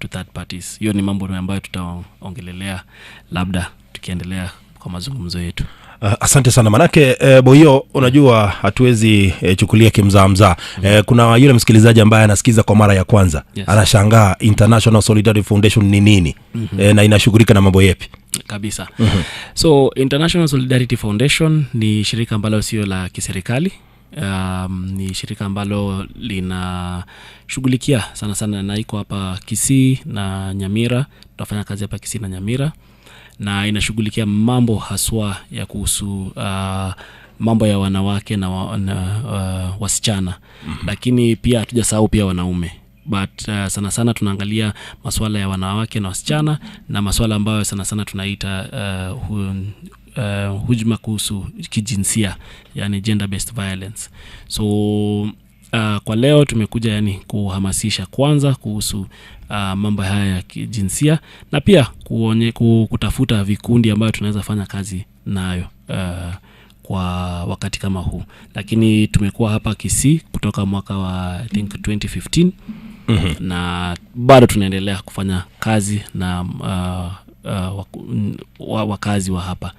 To third parties. Hiyo ni mambo ambayo tutaongelelea labda tukiendelea kwa mazungumzo yetu. Asante sana manake Boyo, unajua hatuwezi chukulia kimzaamzaa. Kuna yule msikilizaji ambaye anasikiza kwa mara ya kwanza, anashangaa International Solidarity Foundation ni nini na inashughulika na mambo yepi? Kabisa. So International Solidarity Foundation ni shirika ambalo sio la kiserikali. Ni shirika ambalo linashughulikia sana sana na iko hapa Kisii na Nyamira. Tunafanya kazi hapa Kisii na Nyamira na inashughulikia mambo haswa ya kuhusu mambo ya wanawake na wasichana, lakini pia hatujasahau pia wanaume, but sana sana tunaangalia masuala ya wanawake na wasichana na masuala ambayo sana sana tunaita hujuma kuhusu kijinsia, yani gender based violence. So kwa leo tumekuja yani kuhamasisha kwanza kuhusu mambo haya ya kijinsia na pia kutafuta vikundi ambayo tunaweza fanya kazi nayo kwa wakati kama huu. Lakini tumekuwa hapa Kisii kutoka mwaka wa, I think, 2015 na bado tunaendelea kufanya kazi na wakazi wa hapa.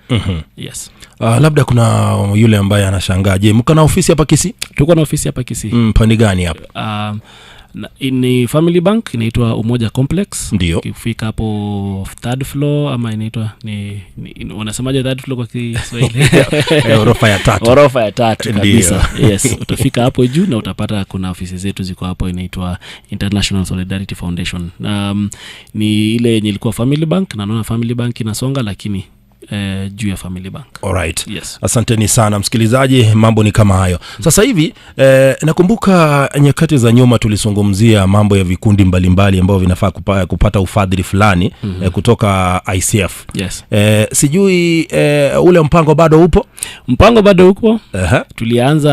Yes. Labda kuna yule ambaye anashangaa, je, mko na ofisi hapa Kisii? Tuko na ofisi hapa Kisii. Pande gani hapa? Ni Family Bank, inaitwa Umoja Complex. Ndio. Ukifika hapo third floor, ama inaitwa ni wanasemaje third floor kwa Kiswahili? Orofa ya tatu. Orofa ya tatu. Ndio. Kabisa, yes. Utafika hapo juu na utapata kuna ofisi zetu ziko hapo, inaitwa International Solidarity Foundation. Ni ile yenye ilikuwa Family Bank, na naona Family Bank inasonga, lakini juu ya Family Bank. Alright. Yes. Asanteni sana msikilizaji, mambo ni kama hayo. Sasa hivi nakumbuka nyakati za nyuma tulizungumzia mambo ya vikundi mbalimbali ambavyo vinafaa kupata ufadhili fulani kutoka ICF. Sijui ule mpango bado upo? Mpango bado upo. Tulianza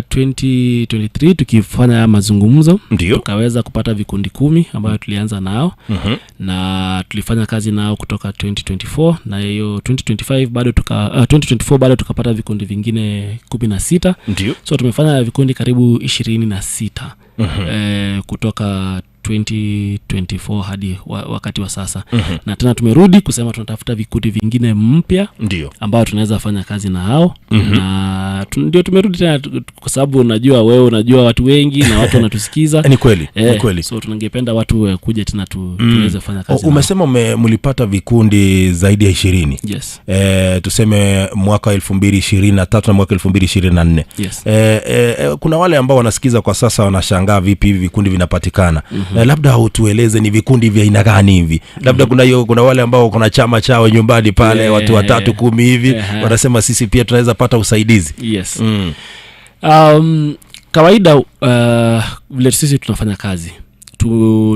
2023 tukifanya mazungumzo. Tukaweza kupata vikundi 10 ambayo tulianza nao na tulifanya kazi nao kutoka 2024, na hiyo 2025 bado 2024 bado tukapata vikundi vingine 16. So tumefanya vikundi karibu 26 kutoka 2024 hadi wakati wa sasa. Na tena tumerudi kusema tunatafuta vikundi vingine mpya ambayo tunaweza fanya kazi na hao. Na ndio tumerudi tena kwa sababu unajua, wewe unajua watu wengi na watu wanatusikiza. Ni kweli, ni kweli. So tungependa watu kuja tena tuweze kufanya kazi nao. Umesema mlipata vikundi zaidi ya 20. Yes. Tuseme mwaka 2023 na mwaka 2024. Yes. Kuna wale ambao wanasikiza kwa sasa wanashangaa vipi hivi vikundi vinapatikana. Labda utueleze ni vikundi vya aina gani hivi. Labda kuna wale ambao kuna chama chao nyumbani pale, watu watatu, 10 hivi, wanasema sisi pia tunaweza pata usaidizi. Yes. Kawaida vile sisi tunafanya kazi,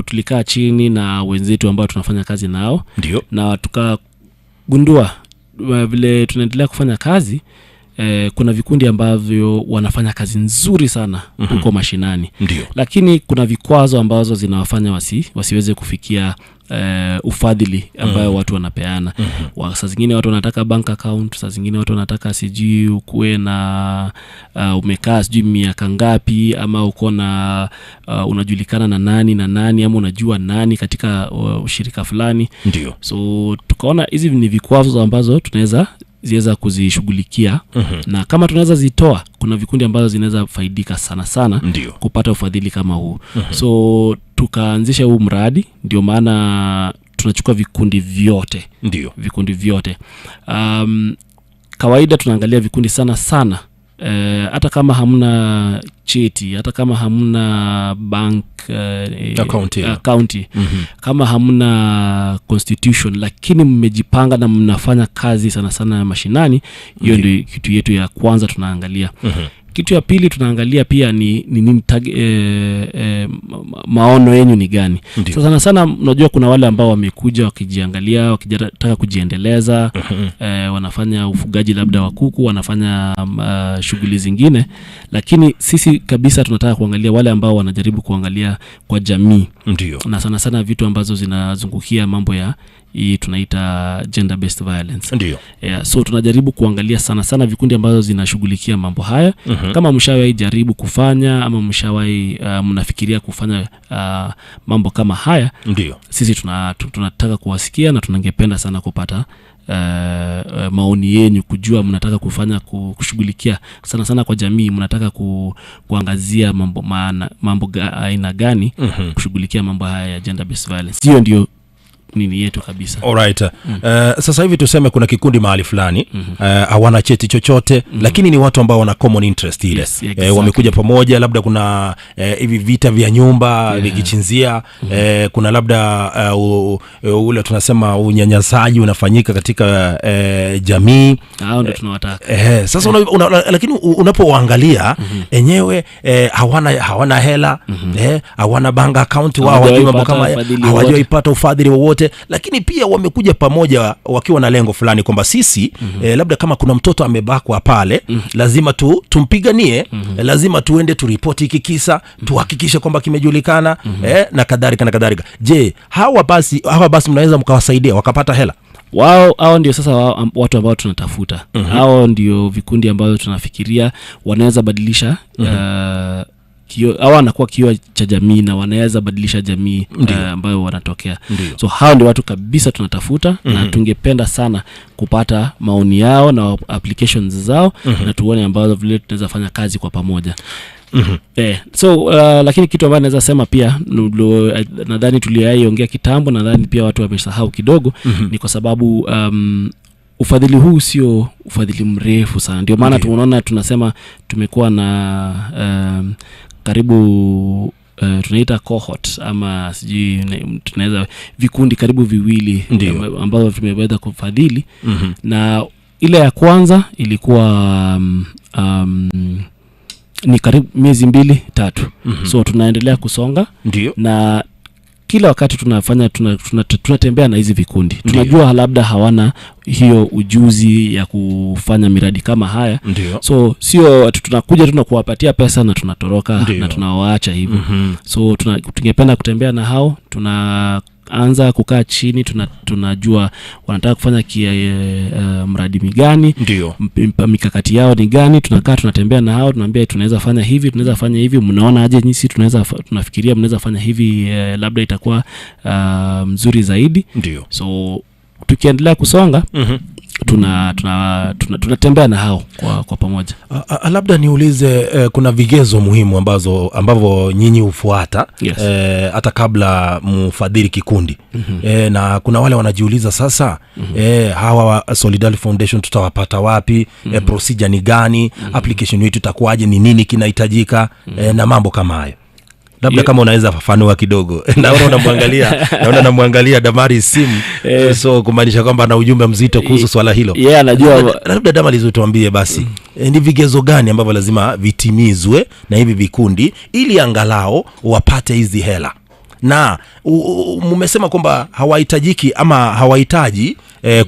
tulikaa chini na wenzetu ambao tunafanya kazi nao na tukagundua vile tunaendelea kufanya kazi, kuna vikundi ambavyo wanafanya kazi nzuri sana huko mashinani, lakini kuna vikwazo ambazo zinawafanya wasiweze kufikia ufadhili ambayo watu wanapeana. Saa zingine watu wanataka bank account, saa zingine watu wanataka sijui ukuwe na umekaa sijui miaka ngapi, ama uko na unajulikana na nani na nani, ama unajua nani katika ushirika fulani. So tukaona hizi ni vikwazo ambazo tunaweza ziweza kuzishughulikia, na kama tunaweza zitoa, kuna vikundi ambazo zinaweza faidika sana sana kupata ufadhili kama huu. So tukaanzisha huu mradi, ndio maana tunachukua vikundi vyote. Vikundi vyote. Kawaida tunaangalia vikundi sana sana, hata kama hamna cheti, hata kama hamna bank Account, yeah. account, kama hamna constitution, lakini mmejipanga na mnafanya kazi sana sana ya mashinani, hiyo ndio kitu yetu ya kwanza tunaangalia. Kitu ya pili tunaangalia pia ni nini maono yenyu ni gani. Sasa sana sana unajua kuna wale ambao wamekuja wakijiangalia, wakitaka kujiendeleza, wanafanya ufugaji labda wa kuku, wanafanya shughuli zingine, lakini sisi kabisa tunataka kuangalia wale ambao wanajaribu kuangalia kwa jamii na sana sana vitu ambazo zinazungukia mambo ya hii tunaita gender based violence. Yeah, so tunajaribu kuangalia sana sana vikundi ambazo zinashughulikia mambo haya. Kama mshawahi jaribu kufanya ama mshawahi mnafikiria kufanya mambo kama haya, Ndio. sisi tunataka kuwasikia na tunangependa sana kupata maoni yenyu, kujua mnataka kufanya kushughulikia sana sana kwa jamii, mnataka kuangazia mambo aina gani kushughulikia mambo haya ya gender based violence. Hiyo ndio nini yetu kabisa. Alright. Sasa hivi tuseme kuna kikundi mahali fulani, hawana cheti chochote, lakini ni watu ambao wana common interest ile. Yes, exactly. Wamekuja pamoja, labda kuna hivi vita vya nyumba vikichinzia, kuna labda ule tunasema unyanyasaji unafanyika katika jamii. Hao ndio tunawataka. Sasa lakini unapoangalia enyewe hawana hela, hawana bank account, wao Hawajawahi hawajui mambo pata kama ufadhili hawajawahi wowote. pata ufadhili wowote, lakini pia wamekuja pamoja wakiwa na lengo fulani kwamba sisi labda kama kuna mtoto amebakwa pale, lazima tumpiganie, lazima tuende turipoti hiki kisa, tuhakikishe kwamba kimejulikana, na kadhalika na kadhalika. Je, hawa basi mnaweza mkawasaidia wakapata hela? Wao hao ndio sasa watu ambao tunatafuta. Hao ndio vikundi ambazo tunafikiria wanaweza badilisha, hawa wanakuwa kioo cha jamii na wanaweza badilisha jamii ambayo wanatokea. So hao ndio watu kabisa tunatafuta, na tungependa sana kupata maoni yao na applications zao, na tuone ambazo vile tunaweza fanya kazi kwa pamoja. So lakini kitu ambayo naweza sema pia nadhani tuliaiongea kitambo, nadhani pia watu wamesahau kidogo, ni kwa sababu ufadhili huu sio ufadhili mrefu sana. Ndio maana tunaona tunasema tumekuwa na karibu tunaita cohort ama sijui tunaweza vikundi karibu viwili ambavyo tumeweza kufadhili. Na ile ya kwanza ilikuwa ni karibu miezi 2-3. So tunaendelea kusonga. Na kila wakati tunafanya tunatembea na hizi vikundi. Tunajua labda hawana hiyo ujuzi ya kufanya miradi kama haya. So sio ati tunakuja tu na kuwapatia pesa na tunatoroka na tunawaacha hivyo. So tungependa kutembea na hao, tunaanza kukaa chini, tunajua wanataka kufanya mradi migani, mikakati yao ni gani. Tunakaa tunatembea na hao, tunaambia tunaweza fanya hivi, tunaweza fanya hivi, mnaona aje nyinyi, tunafikiria mnaweza fanya hivi, labda itakuwa mzuri zaidi. So tukiendelea kusonga, tunatembea na hao kwa pamoja. Labda niulize, kuna vigezo muhimu ambavyo nyinyi hufuata hata kabla mfadhili kikundi. Na kuna wale wanajiuliza sasa, hawa wa Solidarity Foundation tutawapata wapi? Procedure ni gani? Application yetu itakuwaje? Ni nini kinahitajika? Na mambo kama hayo. Labda kama unaweza fafanua kidogo. Naona namwangalia Damari simu. So kumaanisha kwamba ana ujumbe mzito kuhusu swala hilo. Yeye anajua. Labda Damari tuambie basi, ni vigezo gani ambavyo lazima vitimizwe na hivi vikundi ili angalau wapate hizi hela? Na mmesema kwamba hawahitajiki ama hawahitaji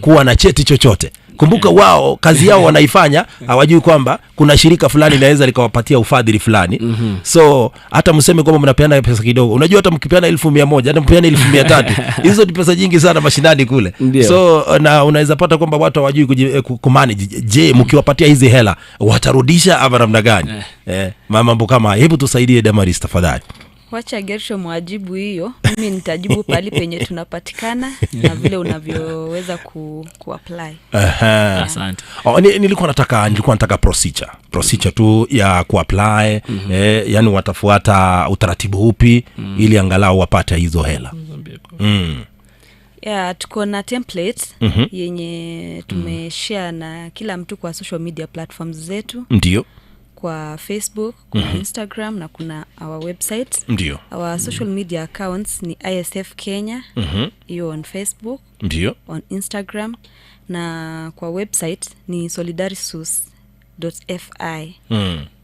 kuwa na cheti chochote. Kumbuka wao kazi yao wanaifanya, hawajui kwamba kuna shirika fulani linaweza likawapatia ufadhili fulani. So hata mseme kwamba mnapeana pesa kidogo, unajua hata mkipeana 1,100, hata mkipeana 300,000, hizo ni pesa nyingi sana mashinani kule. So na unaweza pata kwamba watu hawajui kumanage. Je, mkiwapatia hizi hela watarudisha ama namna gani? Mambo kama haya. Hebu tusaidie Damaris tafadhali. Wacha Gersho mwajibu hiyo, mimi nitajibu pahali penye tunapatikana na vile unavyoweza kuapply. Asante. Oh, nilikuwa nataka procedure tu ya kuapply, yani watafuata utaratibu upi ili angalau wapate hizo hela. Yeah, tuko na template yenye tumeshare na kila mtu kwa social media platforms zetu, kwa Facebook, kuna Instagram na kuna our website. Our social media accounts ni ISF Kenya, hiyo on Facebook, on Instagram, na kwa website ni solidarisus.fi.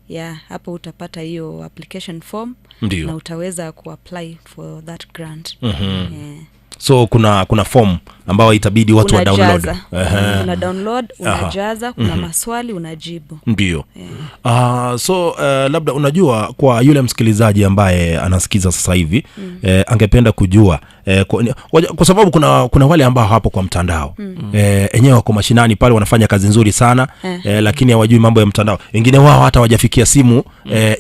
Yeah, hapo utapata hiyo application form na utaweza kuapply for that grant. Yeah. So kuna form Ambao itabidi watu wa download. Unajaza. Una download, unajaza, kuna maswali unajibu. Ndio. So labda unajua kwa yule msikilizaji ambaye anasikiza sasa hivi, angependa kujua kwa sababu kuna wale ambao hapo kwa mtandao, enyewe wako mashinani pale wanafanya kazi nzuri sana, lakini hawajui mambo ya mtandao. Wengine wao hata hawajafikia simu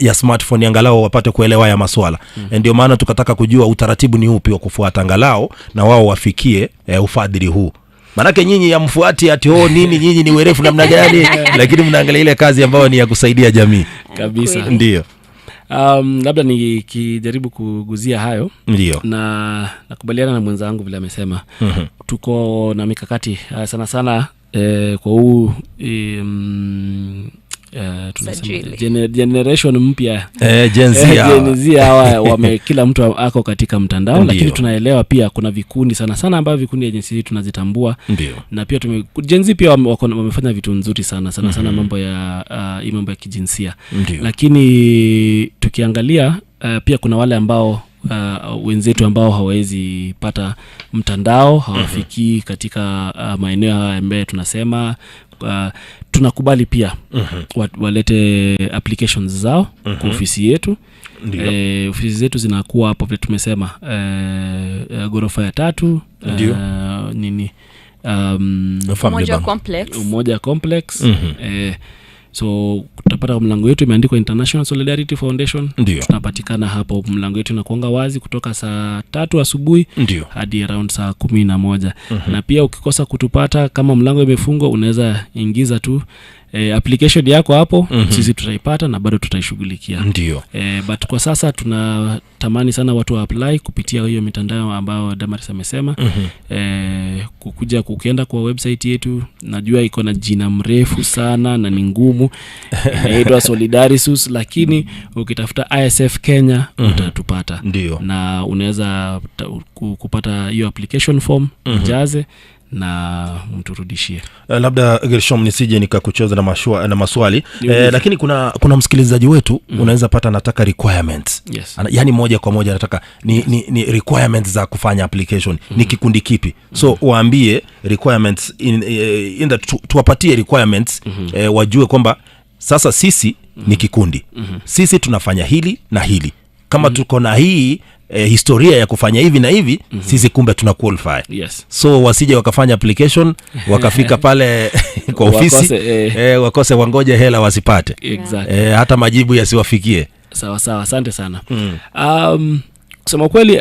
ya smartphone angalau wapate kuelewa ya maswala. Ndio maana tukataka kujua utaratibu ni upi wa kufuata angalau na wao wafikie ufadhili huu. Manake nyinyi hamfuati ati nini nyinyi ni werefu namna gani, lakini mnaangalia ile kazi ambayo ni ya kusaidia jamii. Kabisa. Ndio. Labda nikijaribu kuguzia hayo. Ndio. Na nakubaliana na mwenzangu vile amesema. Tuko na mikakati sana sana kwa huu tunasema generation mpya, Gen Z Gen Z hawa kila mtu ako katika mtandao. Ndiyo. Lakini tunaelewa pia kuna vikundi sana sana ambavyo vikundi agency zetu tunazitambua. Ndiyo. Na pia Gen Z pia wamefanya vitu nzuri sana sana sana mambo ya mambo ya kijinsia. Ndiyo. Lakini tukiangalia pia kuna wale ambao wenzetu ambao hawawezi pata mtandao, hawafiki katika maeneo haya ambayo tunasema. Tunakubali pia walete applications zao kwa ofisi yetu. Ofisi zetu zinakuwa hapo vile tumesema, ghorofa ya 3, nini Umoja Complex. Umoja Complex. So utapata mlango wetu imeandikwa International Solidarity Foundation. Ndiyo. Tunapatikana hapo, mlango wetu unakuanga wazi kutoka saa 3 asubuhi hadi around saa 11. Na pia ukikosa kutupata kama mlango imefungwa, unaweza ingiza tu application yako hapo, sisi tutaipata na bado tutaishughulikia. Ndio. But kwa sasa tunatamani sana watu wa apply kupitia hiyo mitandao ambayo Damaris amesema. Kukuja kukienda kwa website yetu, najua iko na jina mrefu sana na ni ngumu, inaitwa Solidarisus, lakini ukitafuta ISF Kenya utatupata. Ndio. Na unaweza kupata hiyo application form, ujaze na mturudishie. Labda Gershom, nisije nikakuchoza na maswali, lakini kuna msikilizaji wetu unaweza pata anataka requirements. Yes. Yani moja kwa moja anataka ni requirements za kufanya application, ni kikundi kipi. So waambie requirements in the tuwapatie requirements, wajue kwamba sasa sisi ni kikundi. Sisi tunafanya hili na hili. Kama tuko na hii historia ya kufanya hivi na hivi, sisi kumbe tuna qualify. Yes. So wasije wakafanya application wakafika pale kwa ofisi wakose, wangoje hela wasipate. Exactly. Hata majibu yasiwafikie. Sawa sawa, asante sana. Kusema kweli,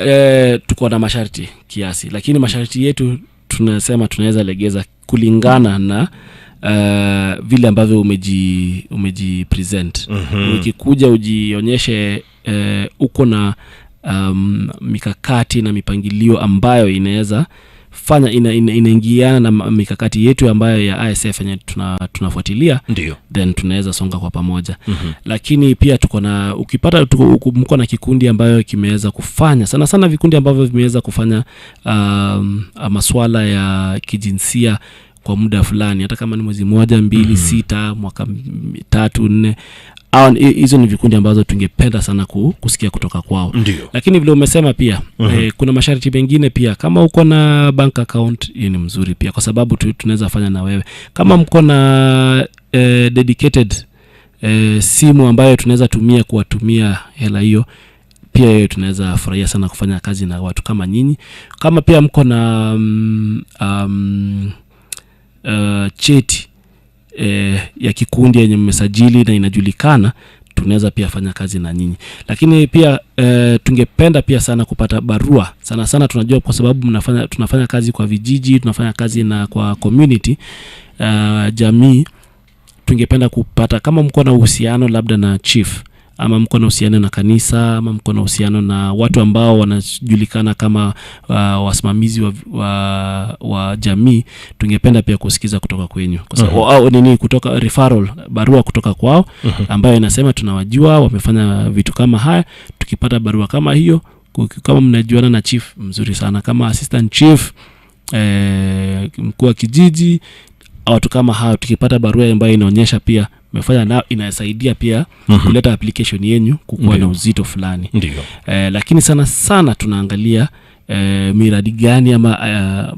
tuko na masharti kiasi, lakini masharti yetu tunasema tunaweza legeza kulingana na vile ambavyo umeji present. Ukikuja ujionyeshe uko na mikakati na mipangilio ambayo inaweza fanya inaingiana na mikakati yetu ambayo ya ISF yenye tunafuatilia. Ndio. Then tunaweza songa kwa pamoja. Lakini pia tuko na ukipata mko na kikundi ambayo kimeweza kufanya sana sana vikundi ambavyo vimeweza kufanya masuala ya kijinsia kwa muda fulani, hata kama ni mwezi 1, 2, 6, mwaka 3, 4, au hizo ni vikundi ambazo tungependa sana kusikia kutoka kwao. Ndiyo. Lakini vile umesema pia kuna masharti mengine pia. Kama uko na bank account, hiyo ni mzuri pia, kwa sababu tunaweza fanya na wewe. Kama mko na dedicated simu ambayo tunaweza tumia kuwatumia hela hiyo, pia hiyo tunaweza furahia sana kufanya kazi na watu kama nyinyi. Kama pia mko na cheti ya kikundi yenye mmesajili na inajulikana, tunaweza pia fanya kazi na nyinyi. Lakini pia tungependa pia sana kupata barua. Sana sana tunajua kwa sababu tunafanya kazi kwa vijiji, tunafanya kazi na kwa community, jamii. Tungependa kupata kama mko na uhusiano labda na chief, ama mko na uhusiano na kanisa, ama mko na uhusiano na watu ambao wanajulikana kama wasimamizi wa jamii, tungependa pia kusikiza kutoka kwenu. Kwa sababu au nini, kutoka referral, barua kutoka kwao ambayo inasema tunawajua, wamefanya vitu kama haya. Tukipata barua kama hiyo, kama mnajuana na chief, mzuri sana, kama assistant chief, mkuu wa kijiji, watu kama hao, tukipata barua ambayo inaonyesha pia mmefanya nao, inasaidia pia kuleta application yenu kukuwa na uzito fulani. Ndiyo. Lakini sana sana tunaangalia miradi gani ama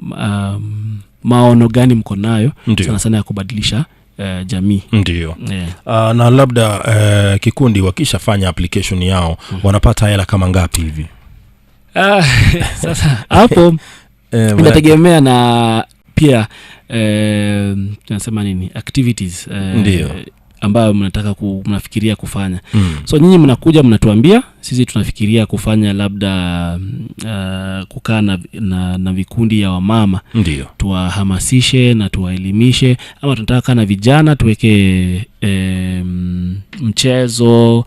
maono gani mko nayo sana sana ya kubadilisha jamii. Ndio. Na labda kikundi wakishafanya application yao wanapata hela kama ngapi hivi? Sasa hapo inategemea na pia tunasema nini, activities ambayo mnataka mnafikiria kufanya. So nyinyi mnakuja mnatuambia sisi tunafikiria kufanya labda kukaa na vikundi ya wamama. Ndio. Tuwahamasishe na tuwaelimishe, ama tunataka na vijana tuweke mchezo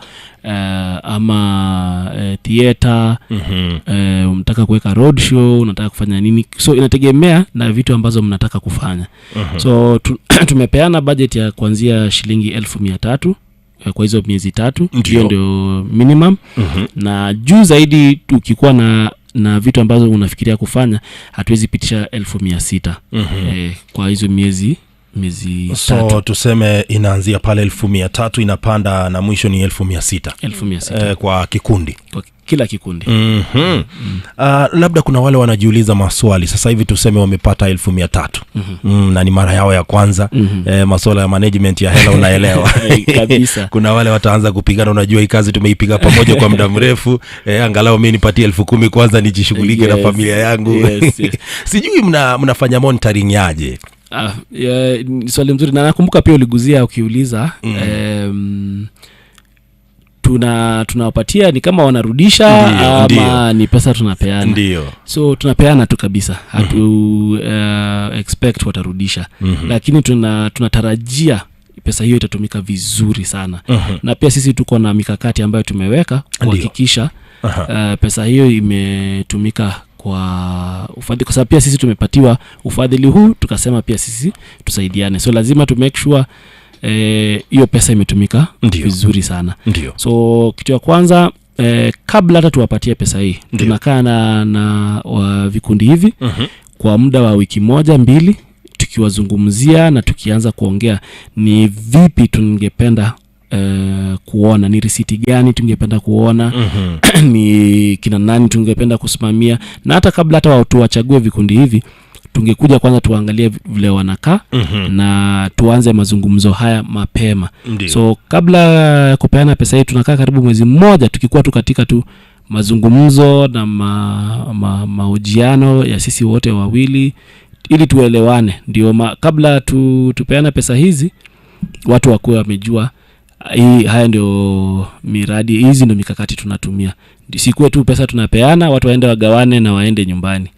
ama theater, unataka kuweka road show, unataka kufanya nini. So inategemea na vitu ambazo mnataka kufanya. So tumepeana budget ya kuanzia shilingi 1,300 kwa hizo miezi 3. Hiyo ndio minimum. Na juu zaidi ukikuwa na vitu ambazo unafikiria kufanya hatuwezi pitisha 1,600 kwa hizo miezi so 3. Tuseme inaanzia pale 1,300 inapanda na mwisho ni 1,600. 1,600 kwa kikundi, kwa kila kikundi. Labda kuna wale wanajiuliza maswali sasa hivi, tuseme wamepata 1,300 na ni mara yao ya kwanza. Masuala ya management ya hela unaelewa. Kabisa. Kuna wale wataanza kupigana, unajua hii kazi tumeipiga pamoja kwa muda mrefu, angalau mimi nipatie 10,000 kwanza nijishughulike na familia yangu. Yes. Sijui mnafanya monitoring aje? Swali mzuri, na nakumbuka pia uliguzia ukiuliza tunawapatia ni kama wanarudisha ama ni pesa tunapeana. Ndiyo. So tunapeana tu kabisa, hatu expect watarudisha. Lakini tunatarajia pesa hiyo itatumika vizuri sana. Na pia sisi tuko na mikakati ambayo tumeweka kuhakikisha pesa hiyo imetumika kwa ufadhili, kwa sababu pia sisi tumepatiwa ufadhili huu tukasema pia sisi tusaidiane. So lazima tu make sure hiyo pesa imetumika vizuri sana. Ndiyo. So kitu ya kwanza kabla hata tuwapatie pesa hii, tunakaa na vikundi hivi kwa muda wa wiki 1-2 tukiwazungumzia na tukianza kuongea ni vipi tungependa kuona, ni risiti gani tungependa kuona, ni kina nani tungependa kusimamia. Na hata kabla hata watu wachague vikundi hivi, tungekuja kwanza tuangalie vile wanakaa na tuanze mazungumzo haya mapema. Ndiyo. So kabla ya kupeana pesa hii tunakaa karibu mwezi mmoja tukikuwa tu katika tu mazungumzo na mahojiano ya sisi wote wawili ili tuelewane. Ndio kabla tupeana pesa hizi watu wakuwe wamejua hii, haya ndio miradi, hizi ndio mikakati tunatumia. Sikuwe tu pesa tunapeana watu waende wagawane na waende nyumbani.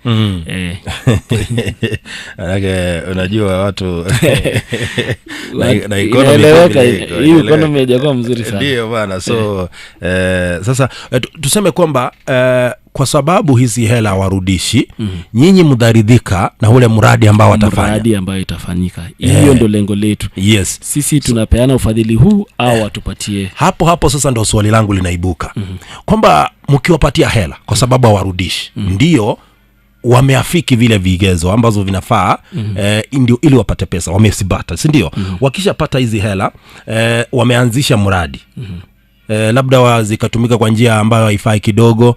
Manake unajua watu na economy, economy haijakuwa mzuri sana. Ndio bana. So sasa tuseme kwamba kwa sababu hizi hela warudishi, nyinyi mdaridhika na ule mradi ambao watafanya. Mradi ambao itafanyika. Hiyo ndio lengo letu. Yes. Sisi tunapeana ufadhili huu au watupatie. Hapo sasa ndio swali langu linaibuka. Kwamba mkiwapatia hela kwa sababu hawarudishi, ndio wameafiki vile vigezo ambazo vinafaa, ndio ili wapate pesa, wamesibata, si ndio? Wakishapata hizi hela, wameanzisha mradi. Labda zikatumika kwa njia ambayo haifai kidogo,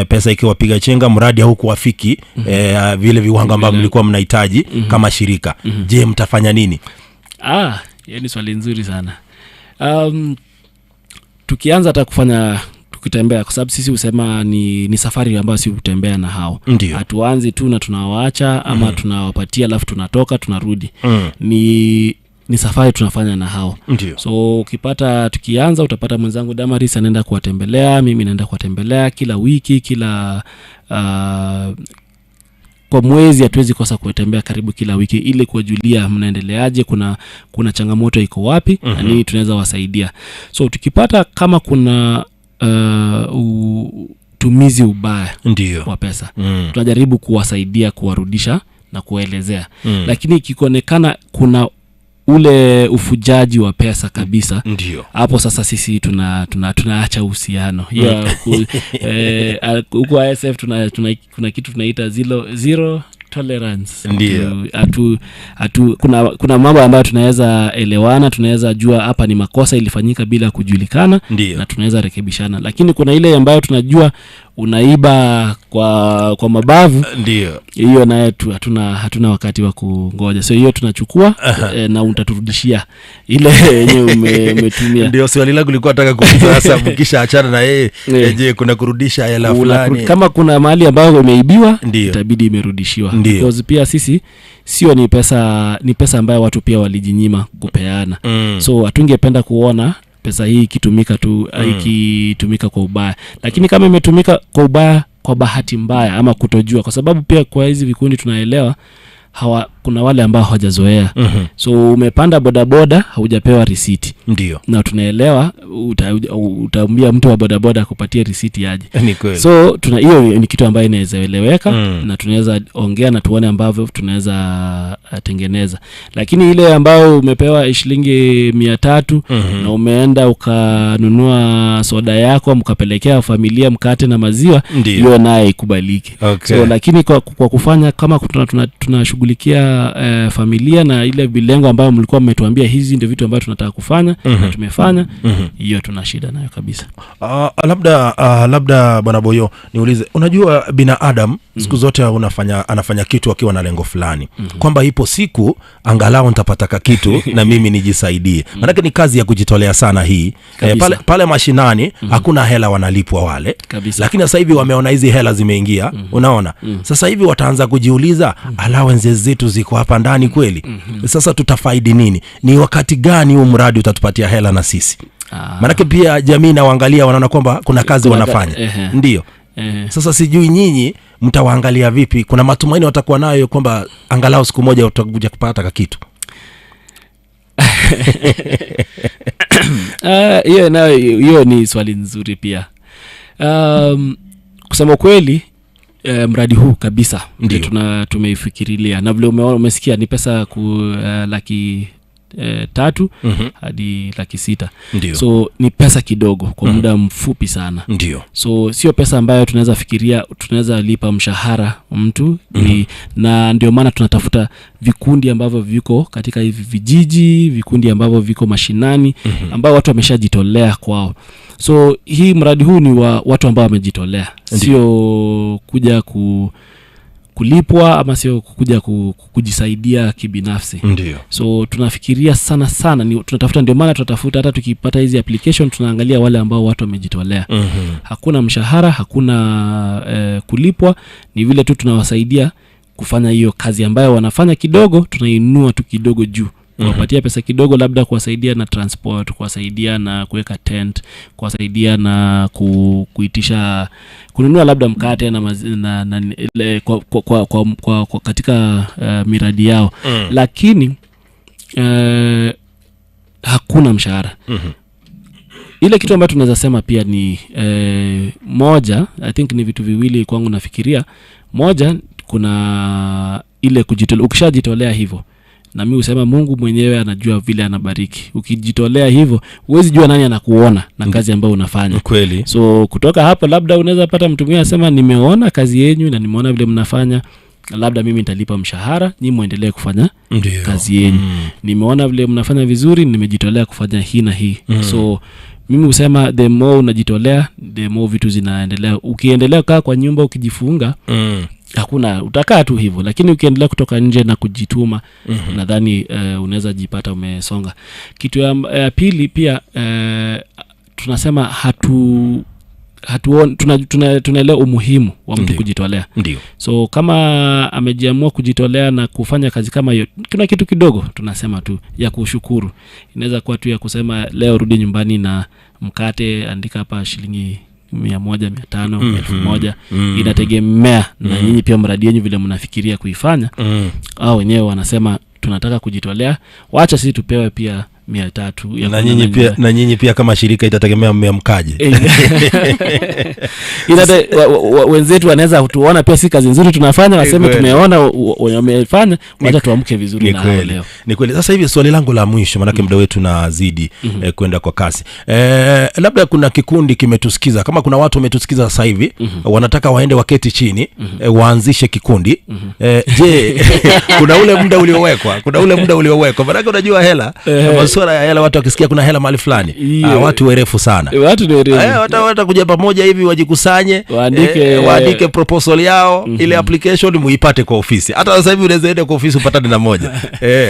pesa ikiwapiga chenga, mradi haukuwafiki vile viwango ambavyo mlikuwa mnahitaji kama shirika. Je, mtafanya nini? Hiyo ni swali nzuri sana. Tukianza hata kufanya tukitembea, kwa sababu sisi husema ni safari ambayo si kutembea na hao. Hatuanzi tu na tunawaacha ama tunawapatia alafu tunatoka tunarudi. Ni safari tunafanya na hao. Ndiyo. So ukipata tukianza utapata mwenzangu Damaris anaenda kuwatembelea, mimi naenda kuwatembelea kila wiki, kila kwa mwezi hatuwezi kosa kuwatembea karibu kila wiki ili kuwajulia mnaendeleaje, kuna changamoto iko wapi na nini tunaweza wasaidia. So tukipata kama kuna utumizi ubaya wa pesa, tunajaribu kuwasaidia kuwarudisha na kuelezea. Lakini ikionekana kuna ule ufujaji wa pesa kabisa, hapo sasa sisi tunaacha uhusiano. Huko ISF kuna kitu tunaita zero tolerance. Kuna mambo ambayo tunaweza elewana, tunaweza jua hapa ni makosa ilifanyika bila kujulikana. Ndiyo. Na tunaweza rekebishana. Lakini kuna ile ambayo tunajua Unaiba kwa mabavu, Ndio. Hiyo naye hatuna wakati wa kungoja. So hiyo tunachukua, na utaturudishia ile yenye umetumia. Ndio swali langu lilikuwa nataka kuuliza sasa, mkisha achana na yeye, je, kuna kurudisha hela fulani? Kama kuna mahali ambayo imeibiwa, Ndio. Itabidi imerudishiwa. Ndio. Because pia sisi sio, ni pesa ambayo watu pia walijinyima kupeana. So hatungependa kuona pesa hii ikitumika tu, ikitumika kwa ubaya. Lakini kama imetumika kwa ubaya kwa bahati mbaya ama kutojua, kwa sababu pia kwa hizi vikundi tunaelewa kuna wale ambao hawajazoea. So umepanda bodaboda, haujapewa risiti, Ndio. Na tunaelewa utaambia mtu wa bodaboda akupatie risiti aje? Ni kweli. So tuna hiyo ni kitu ambayo inaweza eleweka, na tunaweza ongea na tuone ambavyo tunaweza tengeneza. Lakini ile ambayo umepewa shilingi 300 na umeenda ukanunua soda yako, mkapelekea familia mkate na maziwa, Ndio. Hiyo naye ikubaliki. So lakini kwa kufanya kama tunashughulikia familia na ile vilengo ambayo mlikuwa mmetuambia, hizi ndio vitu ambavyo tunataka kufanya, na tumefanya, hiyo tuna shida nayo kabisa. Labda bwana Boyo, niulize, unajua binadamu siku zote anafanya kitu akiwa na lengo fulani, kwamba ipo siku angalau nitapata ka kitu na mimi nijisaidie, maanake ni kazi ya kujitolea sana hii. Pale mashinani hakuna hela wanalipwa wale, lakini sasa hivi wameona hizi hela zimeingia, unaona, sasa hivi wataanza kujiuliza, allowances zetu ziko hapa ndani kweli? Sasa tutafaidi nini? Ni wakati gani huu mradi utatupatia hela na sisi? Maanake pia jamii inawaangalia, wanaona kwamba kuna kazi wanafanya. Ndio. Sasa sijui nyinyi mtawaangalia vipi? Kuna matumaini watakuwa nayo kwamba angalau siku moja utakuja kupata kakitu? Hiyo nayo, hiyo ni swali nzuri pia. Kusema kweli, mradi huu kabisa Ndio. Ndio tumeifikirilia na vile umesikia ni pesa ku 300,000 hadi 600,000. Ndio. So ni pesa kidogo kwa muda mfupi sana. Ndio. So sio pesa ambayo tunaweza fikiria tunaweza lipa mshahara mtu. Na ndio maana tunatafuta vikundi ambavyo viko katika hivi vijiji, vikundi ambavyo viko mashinani, ambao watu wameshajitolea kwao. So hii mradi huu ni wa watu ambao wamejitolea, sio kuja kulipwa ama sio kuja kujisaidia kibinafsi. Ndio. So tunafikiria sana sana ni, tunatafuta, ndio maana tunatafuta, hata tukipata hizi application tunaangalia wale ambao watu wamejitolea. Hakuna mshahara, hakuna kulipwa, ni vile tu tunawasaidia kufanya hiyo kazi ambayo wanafanya kidogo, tunainua tu kidogo juu, kuwapatia pesa kidogo, labda kuwasaidia na transport, kuwasaidia na kuweka tent, kuwasaidia na kuitisha kununua labda mkate na, mazi, na, na, ile, kwa katika miradi yao. Lakini hakuna mshahara. Ile kitu ambayo tunaweza sema pia ni moja, I think ni vitu viwili kwangu nafikiria. Moja, kuna ile kujitolea. Ukishajitolea hivyo, na mi husema Mungu mwenyewe anajua vile anabariki. Ukijitolea hivyo, huwezi jua nani anakuona na kazi ambayo unafanya. Kweli. So kutoka hapo labda unaweza pata mtu mwingine anasema, nimeona kazi yenyu na nimeona vile mnafanya, labda mimi nitalipa mshahara, nyi muendelee kufanya kazi yenyu. Nimeona vile mnafanya vizuri, nimejitolea kufanya hii na hii. So mimi husema the more unajitolea, the more vitu zinaendelea. Ukiendelea kukaa kwa nyumba ukijifunga, hakuna, utakaa tu hivyo. Lakini ukiendelea kutoka nje na kujituma, nadhani unaweza jipata umesonga. Kitu ya pili pia, tunasema hatu hatuon, tuna, tuna, tunaelewa umuhimu wa mtu kujitolea. Ndio. So kama amejiamua kujitolea na kufanya kazi kama hiyo, kuna kitu kidogo tunasema tu ya kushukuru. Inaweza kuwa tu ya kusema leo rudi nyumbani na mkate, andika hapa shilingi 100, 500, 1000. Inategemea na nyinyi pia mradi yenyu vile mnafikiria kuifanya. Au wenyewe wanasema tunataka kujitolea, wacha sisi tupewe pia 300 ya Na kwenda nyinyi pia, nyumbani. na nyinyi pia kama shirika itategemea mmeamkaje. Wenzetu wanaweza tuona pia si kazi nzuri tunafanya, waseme tumeona wamefanya, wacha tuamke vizuri Ni na hao kweli, leo. Ni kweli. Sasa hivi swali langu la mwisho, maanake muda wetu nazidi kwenda kwa kasi, labda kuna kikundi kimetusikiza, kama kuna watu wametusikiza sasa hivi, wanataka waende waketi chini, waanzishe kikundi, je, kuna ule muda uliowekwa? Kuna ule muda uliowekwa? Maanake unajua hela, masuala masuala ya hela, watu wakisikia kuna hela mahali fulani, watu werefu sana. Watu ni werevu. Watakuja pamoja hivi wajikusanye, waandike proposal yao, ile application muipate kwa ofisi. Hata sasa hivi unaweza enda kwa ofisi upatane na moja.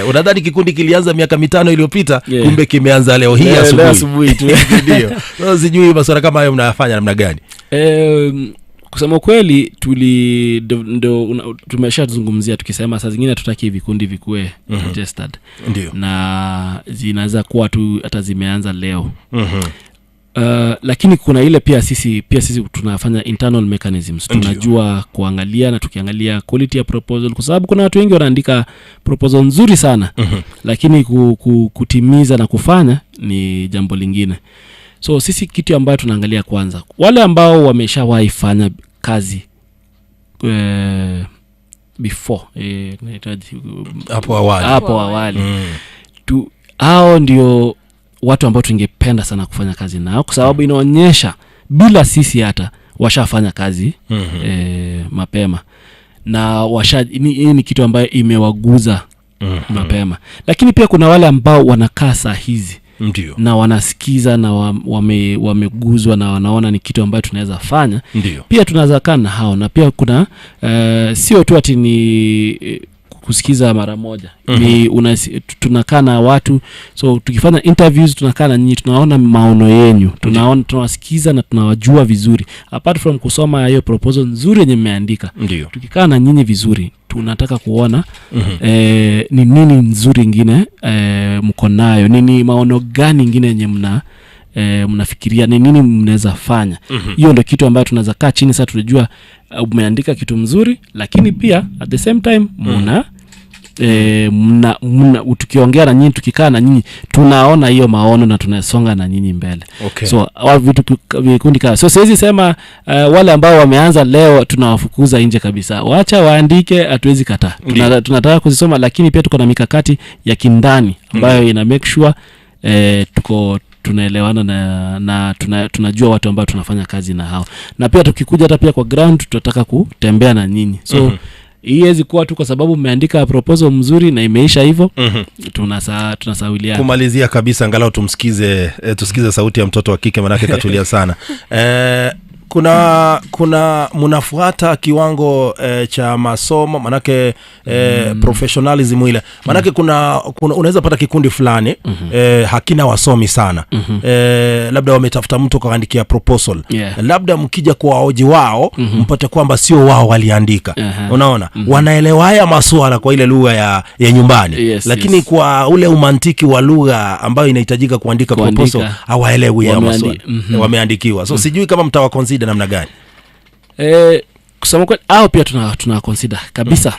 Unadhani kikundi kilianza miaka 5 iliyopita, kumbe kimeanza leo hii asubuhi tu. Ndio. Sasa sijui masuala kama hayo mnayafanya namna gani? Kusema kweli tumeshazungumzia tukisema saa zingine tutaki vikundi vikue registered. Ndio. Na zinaweza kuwa tu hata zimeanza leo. Lakini kuna ile pia sisi tunafanya internal mechanisms. Tunajua kuangalia na tukiangalia quality ya proposal, kwa sababu kuna watu wengi wanaandika proposal nzuri sana, lakini kutimiza na kufanya ni jambo lingine. So sisi kitu ambayo tunaangalia kwanza, wale ambao wameshawahi fanya kazi before, hapo awali. Hao ndio watu ambao tungependa sana kufanya kazi nao, kwa sababu inaonyesha bila sisi hata washafanya kazi mapema, na hii ni kitu ambayo imewaguza mapema. Lakini pia kuna wale ambao wanakaa saa hizi, Ndiyo, na wanasikiza na wameguzwa na wanaona ni kitu ambayo tunaweza fanya. Ndiyo. Pia tunaweza kaa na hao, na pia kuna sio tu ati ni kusikiza mara moja. Ni tunakaa na watu, so tukifanya interviews tunakaa na nyinyi, tunaona maono yenu, tunaona, tunawasikiza na tunawajua vizuri. Apart from kusoma hiyo proposal nzuri yenye mmeandika, tukikaa na nyinyi vizuri tunataka kuona ni nini nzuri ingine mko nayo, nini maono gani ingine yenye mnafikiria, ni nini mnaweza fanya. Hiyo ndio kitu ambayo tunaweza kaa chini sasa tunajua umeandika kitu mzuri, lakini pia at the same time mna tukiongea na nyinyi, tukikaa na nyinyi tunaona hiyo maono na tunasonga na nyinyi mbele. Okay. So vitu vikundi kama, so siwezi sema wale ambao wameanza leo tunawafukuza nje kabisa. Waacha waandike, hatuwezi kataa. Tunataka kuzisoma, lakini pia tuko na mikakati ya kindani ambayo ina make sure tuko tunaelewana na tunajua watu ambao tunafanya kazi na hao. Na pia tukikuja hata pia kwa ground tutataka kutembea na nyinyi. So haiwezi kuwa tu kwa sababu mmeandika proposal mzuri na imeisha hivyo. Tunasawiliana. Kumalizia kabisa, angalau tumsikize, tusikize sauti ya mtoto wa kike, manake katulia sana. Kuna mnafuata kiwango cha masomo, manake professionalism ile. Manake kuna unaweza pata kikundi fulani hakina wasomi sana. Labda wametafuta mtu kaandikia proposal. Labda mkija kwa waoji wao mpate kwamba sio wao waliandika. Unaona? Wanaelewa haya masuala kwa ile lugha ya nyumbani. Lakini kwa ule umantiki wa lugha ambayo inahitajika kuandika proposal hawaelewi haya masuala. Wameandikiwa. So sijui kama mtawa consider namna gani. Kusema kweli au pia tuna consider kabisa.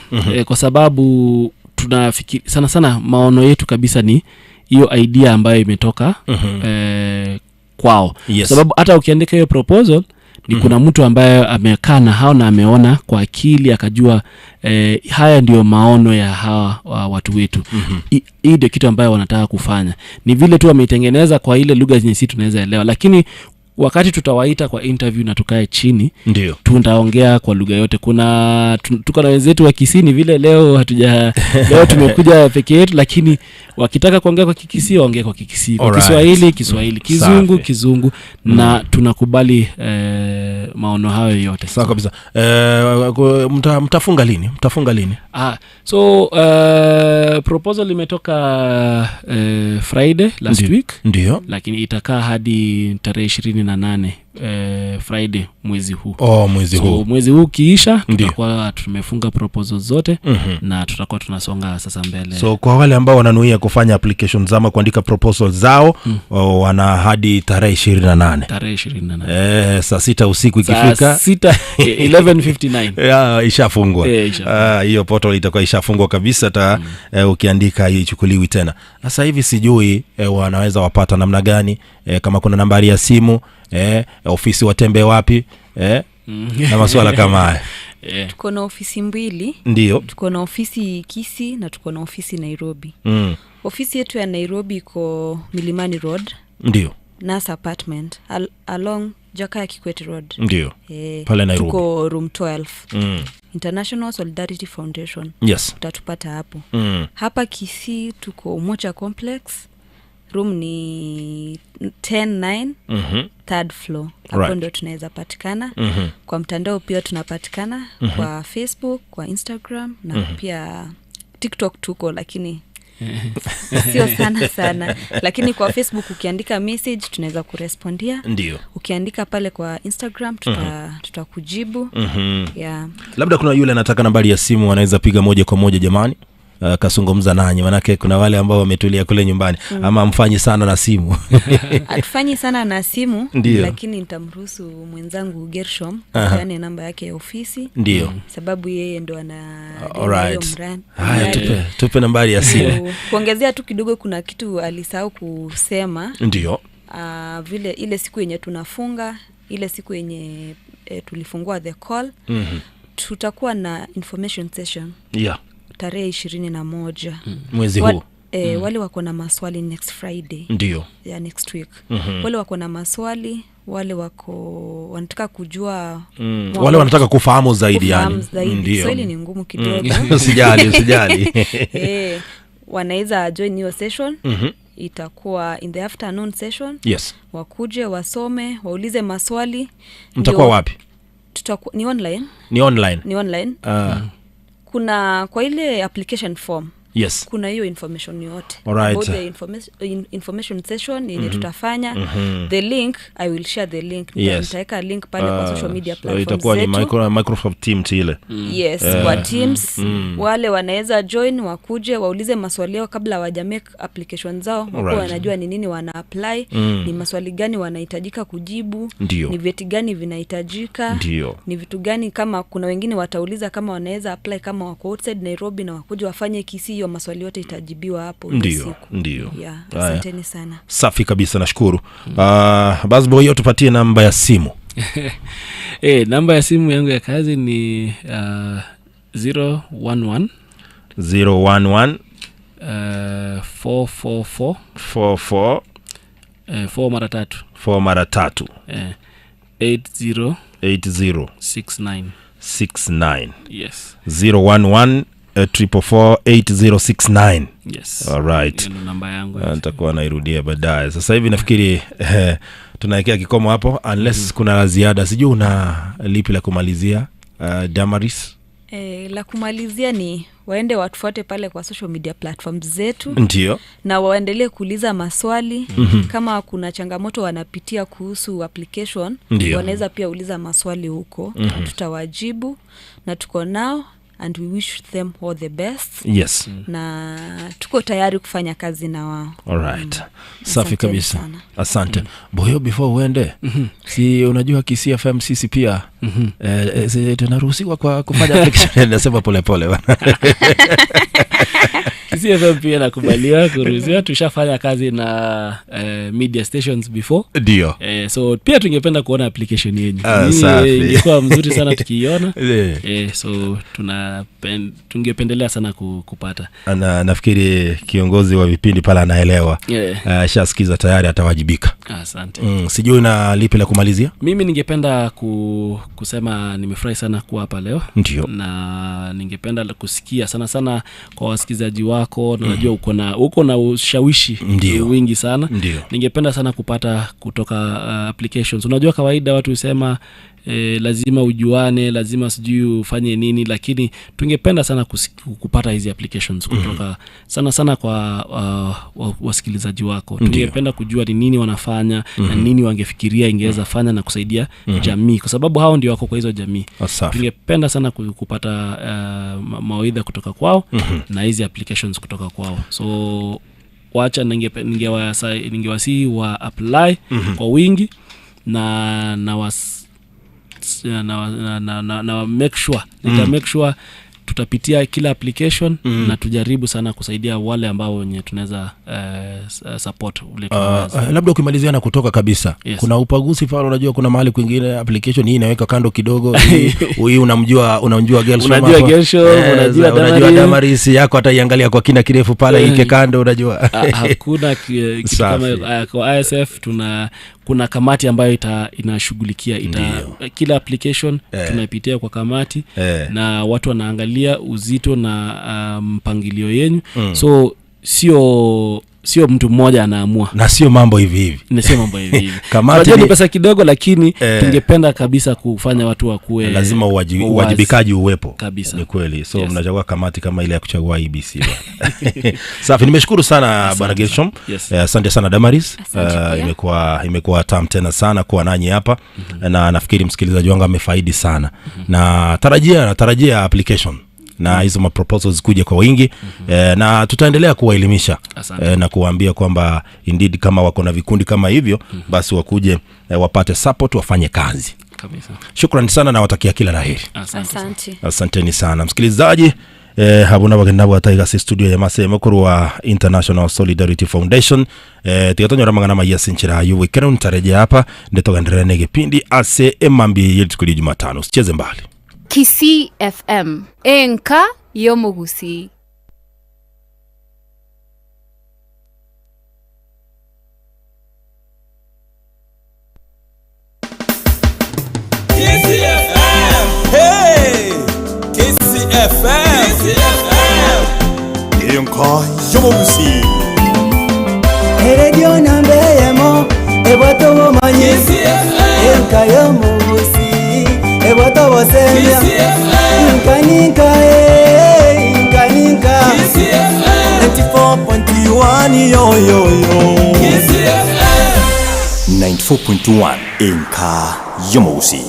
Kwa sababu tunafikiri sana sana maono yetu kabisa ni hiyo idea ambayo imetoka kwao. Sababu hata ukiandika hiyo proposal ni kuna mtu ambaye amekaa na hao na ameona kwa akili akajua haya ndio maono ya hawa watu wetu. Hii ndio kitu ambayo wanataka kufanya. Ni vile tu wameitengeneza kwa ile lugha yenye sisi tunaweza elewa, lakini wakati tutawaita kwa interview na tukae chini, ndio tutaongea kwa lugha yote. Kuna tuko na wenzetu wa Kisii, vile leo hatuja leo tumekuja peke yetu, lakini wakitaka kuongea kwa Kikisii waongee kwa Kikisii, kwa Kiswahili Kiswahili, Kizungu Kizungu, na tunakubali maono hayo yote. Sawa kabisa. Mtafunga lini? Mtafunga lini? So proposal imetoka Friday last week. Ndio. Lakini itakaa hadi tarehe 28 Friday mwezi huu. Mwezi huu. So mwezi huu kiisha tutakuwa tumefunga proposal zote na tutakuwa tunasonga sasa mbele. So kwa wale ambao wananuia kufanya application zao, kuandika proposal zao, wana hadi tarehe 28. Tarehe 28. Saa 6 usiku ikifika. Saa 6 11:59. Ishafungwa. Hiyo portal itakuwa ishafungwa kabisa ta ukiandika haichukuliwi tena. Sasa hivi sijui wanaweza wapata namna gani, kama kuna nambari ya simu, ofisi watembe wapi, na masuala kama haya. Tuko na ofisi mbili. Ndio. Tuko na ofisi Kisii na tuko na ofisi Nairobi. Ofisi yetu ya Nairobi iko Milimani Road. Ndio. Nasa Apartment along Jakaya Kikwete Road. Ndio. Pale Nairobi. Tuko room 12. International Solidarity Foundation. Yes. Utatupata hapo. Hapa Kisii tuko Umoja Complex, Room ni 109, third floor. Hapo ndio tunaweza patikana. Kwa mtandao pia tunapatikana, kwa Facebook, kwa Instagram na pia TikTok tuko, lakini sio sana sana. Lakini kwa Facebook ukiandika message tunaweza kurespondia. Ndio. Ukiandika pale kwa Instagram tutakujibu. Yeah. Labda kuna yule anataka nambari ya simu, anaweza piga moja kwa moja jamani, kasungumza nanyi, manake kuna wale ambao wametulia kule nyumbani ama mfanyi sana na simu. Hatufanyi sana na simu. Ndiyo. Lakini nitamruhusu mwenzangu Gershom apeane namba yake ya ofisi. Ndio. Sababu yeye ndo ana Alright. Haya, tupe nambari ya simu. Kuongezea tu kidogo, kuna kitu alisahau kusema. Ndio. Vile ile siku yenye tunafunga, ile siku yenye tulifungua the call, tutakuwa na information session. Yeah. Tarehe 21 mwezi huu. Wale wako na maswali next Friday. Ndio. Yeah, next week. Wale wako na maswali, wale wako wanataka kujua, wale wanataka kufahamu zaidi yani. Ndio. Swali ni ngumu kidogo. Usijali. Wanaweza join hiyo session. Itakuwa in the afternoon session. Yes. Wakuje wasome, waulize maswali. Mtakuwa wapi? Tutakuwa ni online. Ni online. Ni online. Kuna kwa ile application form. Yes. Kuna hiyo information yote. Alright. About the information session yenye tutafanya. The link, I will share the link. Yes. Nitaweka link pale kwa social media platforms. Itakuwa ni Microsoft Teams ile. Yes, kwa Teams. Wale wanaweza join, wakuje waulize maswali yao kabla hawaja make application zao. Wao wanajua ni nini wana apply, ni maswali gani wanahitajika kujibu. Ndiyo. Ni vyeti gani vinahitajika. Ndiyo. Ni vitu gani, kama kuna wengine watauliza kama wanaweza apply kama wako outside Nairobi na wakuje wafanye Kisii, hiyo maswali yote itajibiwa hapo. Ndio, ndio. Yeah, asanteni sana. Safi kabisa, nashukuru. Basi boy, tupatie namba ya simu. Namba ya simu yangu ya kazi ni 011 011 444 44 4 mara 3 4 mara 3 80 80 69 69. Yes. 011 444 8069. Yes. All right. Namba yangu nitakuwa nairudia baadaye. Sasa hivi nafikiri tunawekea kikomo hapo unless kuna la ziada. Sijui una lipi la kumalizia, Damaris? La kumalizia ni waende watufuate pale kwa social media platforms zetu. Ndio. Na waendelee kuuliza maswali. Kama kuna changamoto wanapitia kuhusu application, wanaweza pia uliza maswali huko. Tutawajibu na tuko nao, and we wish them all the best. Yes. Na tuko tayari kufanya kazi na wao. All right. Safi kabisa. Sana. Asante. Boyo, before uende, si unajua Kisii FM sisi pia tunaruhusiwa kwa kufanya application. Nasema pole pole bana. Kisii FM pia nakubaliwa kuruhusiwa, tushafanya kazi na media stations before. Ndio. So pia tungependa kuona application yenu. Ingekuwa mzuri sana tukiiona. So tungependelea sana kupata. Na nafikiri kiongozi wa vipindi pale anaelewa. Ashasikiza tayari, atawajibika. Asante. Sijui na lipi la kumalizia? Mimi ningependa kusema nimefurahi sana kuwa hapa leo. Ndio. Na ningependa kusikia sana sana kwa wasikizaji wako, na najua uko na ushawishi wingi sana. Ndiyo. Ningependa sana kupata kutoka applications. Unajua kawaida watu husema lazima ujuane, lazima sijui ufanye nini, lakini tungependa sana kupata hizi applications kutoka sana sana kwa wasikilizaji wako. Tungependa kujua ni nini wanafanya na nini wangefikiria ingeweza fanya na kusaidia jamii, kwa sababu hao ndio wako kwa hizo jamii. Tungependa sana kupata mawaidha kutoka kwao na hizi applications kutoka kwao. So wacha ningewasihi wa apply kwa wingi na na make sure make sure tutapitia kila application na tujaribu sana kusaidia wale ambao wenye tunaweza support ule tunaweza. Labda ukimalizia na kutoka kabisa. Yes. Kuna upaguzi pale, unajua kuna mahali kwingine application hii inaweka kando kidogo, hii unamjua Gershom, unajua Gershom, unajua Damaris yako ataiangalia kwa kina kirefu pale, ike kando, unajua. Hakuna kitu kama kwa ISF kuna kamati ambayo inashughulikia kila application tunaipitia kwa kamati na watu wanaangalia uzito na mpangilio yenu. So sio Sio mtu mmoja anaamua. Na sio mambo hivi hivi. Na sio mambo hivi hivi. Kamati ni pesa kidogo, lakini tungependa kabisa kufanya watu wakuwe, lazima uwajibikaji uwepo kabisa. Ni kweli. So mnachagua kamati kama ile ya kuchagua IBC bwana. Safi, nimeshukuru sana bwana Gershom. Asante sana Damaris. Imekuwa tamu tena sana kuwa nanyi hapa. Na nafikiri msikilizaji wangu amefaidi sana. Na tarajia application na hizo ma proposals kuja kwa wingi. Na tutaendelea kuwaelimisha na kuwaambia kwamba indeed kama wako na vikundi kama hivyo, basi wakuje wapate support, wafanye kazi kabisa. Shukrani sana na watakia kila laheri. Asante. Asanteni sana msikilizaji. Habuna bagenda bataiga se studio ya masemo kurwa International Solidarity Foundation. Tigatonyora mangana maya sinchira yuwe kero ntarejea hapa ndetoganderera negepindi ase emambi yetu kuli Jumatano. Usicheze mbali. Kisii FM enka yomugusi. Kisii FM. Hey! Kisii FM. Kisii FM. Enka yomugusi. Eredio nambeyemo ebwato bomanyi. Kisii FM. Enka yomugusi. Ebwato bosemia. Inka inka. Kisii FM. 94.1 yo yo yo. Kisii FM. 94.1 Enka yomugusi.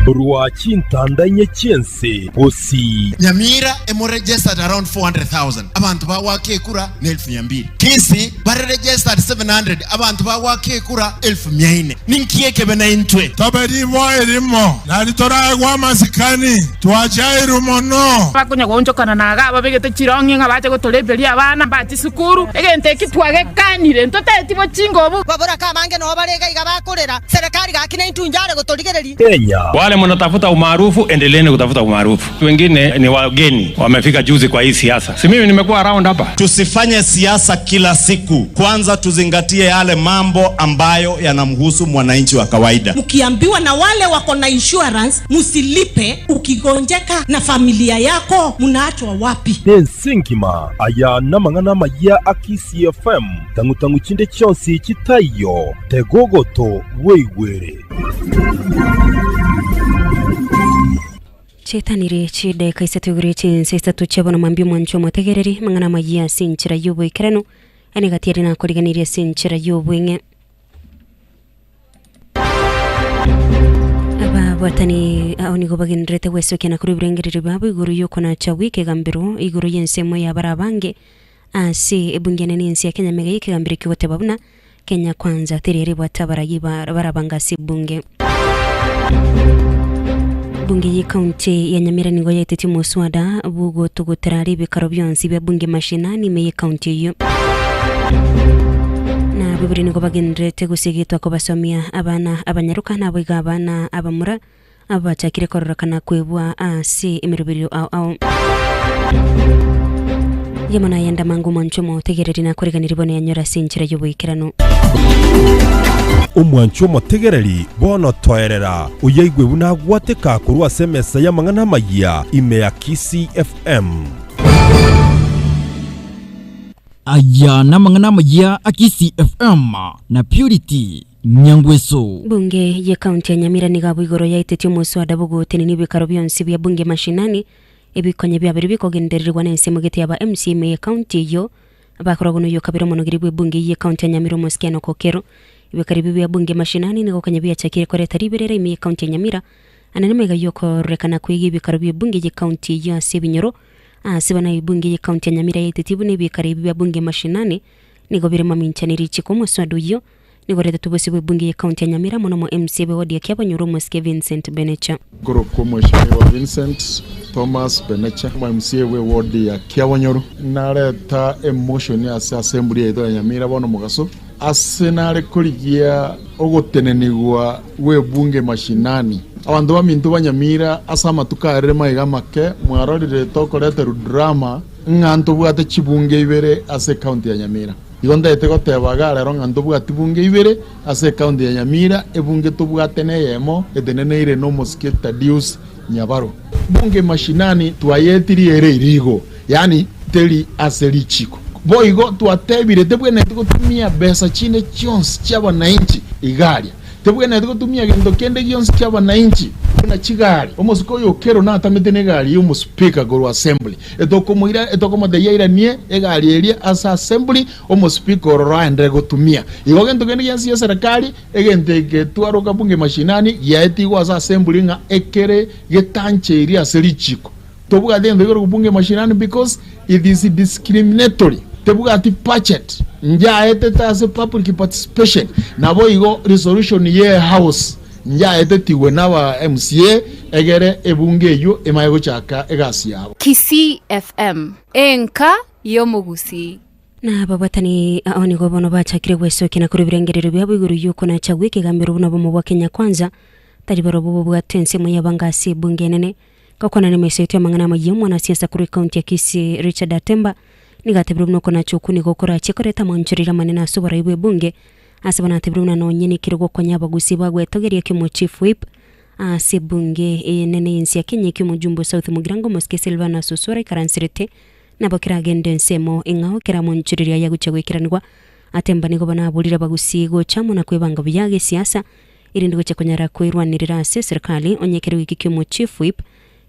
Rwachintandanye chense bosi Nyamira emo registered around 400,000 abantu bawake kura ni 1200. Kisii bari registered 700 abantu bawake kura 1400. Ninkieke bena intwe taberi boerimo nalitora gwa masikani twachairu mono bakonya gonjokana naga babegete chirongi ngabache gotoreberia abana bati sukuru egente kitwagekanire ntoteti bochingo babora kamange no barega igabakorera serikali gakina intunjare gotorigereri Kenya. Wale mnatafuta umaarufu, endeleeni kutafuta umaarufu. Wengine ni wageni wamefika juzi kwa hii siasa. Si mimi nimekuwa around hapa. Tusifanye siasa kila siku. Kwanza tuzingatie yale mambo ambayo yanamhusu mwananchi wa kawaida. Mkiambiwa na wale wako na insurance msilipe, ukigonjeka na familia yako mnaachwa wapi? Nensingima aya namangana maya Akisi FM tangu tangu chinde chonsi chitayo tegogoto weiwere. Chetanire chide kaisatu igure chinse chabona mambi mwancho motegereri mangana maya sinchira yubo ikereno ane gatiere na koriganiria sinchira yubwenge. Aba watani aonigo bagenrete wesoke na kuri burengerere babo iguru yuko na chawike gambiro iguru yensemo ya barabange ase ebungene n'ensi ya Kenya mega yikigambiro kigote babuna Kenya kwanza terere bwatabara barabanga sibunge. Bunge ye kaunti ya Nyamira nigo yaitete muswada bugo tugoterari bikaro byonsi bya bunge mashinani meye kaunti yo. Na bibiri nigo bagenrete gusigitwa ko basomia abana abanyaruka nabo iga abana abamura abachakire kororokana kwebwa ase emirubiro au au. Yamana yenda mangu manchomo tegereri na kuriganira bone yanyora sinchira yobuikerano. Umwancho motegereri bono toerera uyaigwe bunagwateka kurwa SMS ya mangana maya ime ya Kisii FM. Aya na mangana maya Kisii FM na Purity Nyangweso. Bunge ya kaunti ya Nyamira nigabu igoro yaitete muswada buguteni nibikaro byonsi bya bunge mashinani ebikonye bya biri bikogendererwa n'ensemo gete yaba MCM ya kaunti yo bakorogono yo kabiro monogiri bwe bunge ya kaunti ya Nyamira Mosikiano Kokero ibikaribi bya bunge mashinani niko kanya bya chakire koreta riberera imi kaunti ya Nyamira ananimega yoko rekana kwigi bikaro bya bunge ya kaunti ya Sebinyoro asibana ibunge ya kaunti ya Nyamira yetetibu n'ibikaribi bya bunge mashinani niko biri maminchaniri chikomo swadu yo niko reta tubosi bwe bunge ya kaunti ya Nyamira mono MCB wodi ya Kiabanyoro Mosque Vincent Benecha. Goroko Mheshimiwa Vincent Thomas Benecha MCA we ward ya Kiabanyoro nareta emotion ya assembly ya Nyamira bono mugaso asenare kurigia ogotenenigwa we bunge mashinani abandu bamintu banyamira asama tukarere maiga make mwarorire tokorete drama ng'anto bwate chibunge ibere ase county ya Nyamira igo ndaete goteba rero ng'anto bwate bunge ibere ase county ya Nyamira ebunge tobwate neyemo eteneneire no Mosque Tadius Nyabaro bunge mashinani twayetiri ere irigo yani Teri ase richiko boigo twatebire tebwenete gotumia besa chinde chionsi chia bananchi igaria tebwenete gotumia gento kende gionsi chia bananchi na chigari omosuko yo kero natamete negari yo speaker go assembly etokomuira etokomodeira nie egari eria asa assembly omo speaker roaende gotumia igo gento kende gionsi ya serikali egente getwaroka bunge mashinani yaetigwa asa assembly nga ekere getanche eria ase richiko tobuga dendo igoro bunge mashinani because it is discriminatory tebugati budget njaetete ase public participation nabo igo resolution ye house njaetetiwe n'aba MCA egere ebunge eyo emaye gochaka egasi yabo. Kisii FM enka yomugusi na babatani aoni gobono bachakire gwesoki na kurubirengerero byabo iguru yuko na chagwe kigambiro buno bomo bwa Kenya Kwanza tari barobo bwa tense mu yabangasi bunge nene kakona ni meseto ya mangana mayimu mwanasiasa kuri kaunti ya Kisii Richard Atemba nigatebiro buno kona chokuni gokora chikoreta manchurira manena asubara ibwe bunge asabana tebiro na nonyene kirugo konya bagusi bagwetogeria kimo chief whip ase bunge nene insi ya Kenya kimo jumbo South Mugirango Mosque Silvana Susura karansirete nabo kiragende nsemo ingao kiramonchuriria yaguchagwekiranwa Atemba nigo banabulira bagusi gochamo na kwebanga buyage siasa irindi gocha konyara kwirwanirira ase serikali onyekero iki kimo chief whip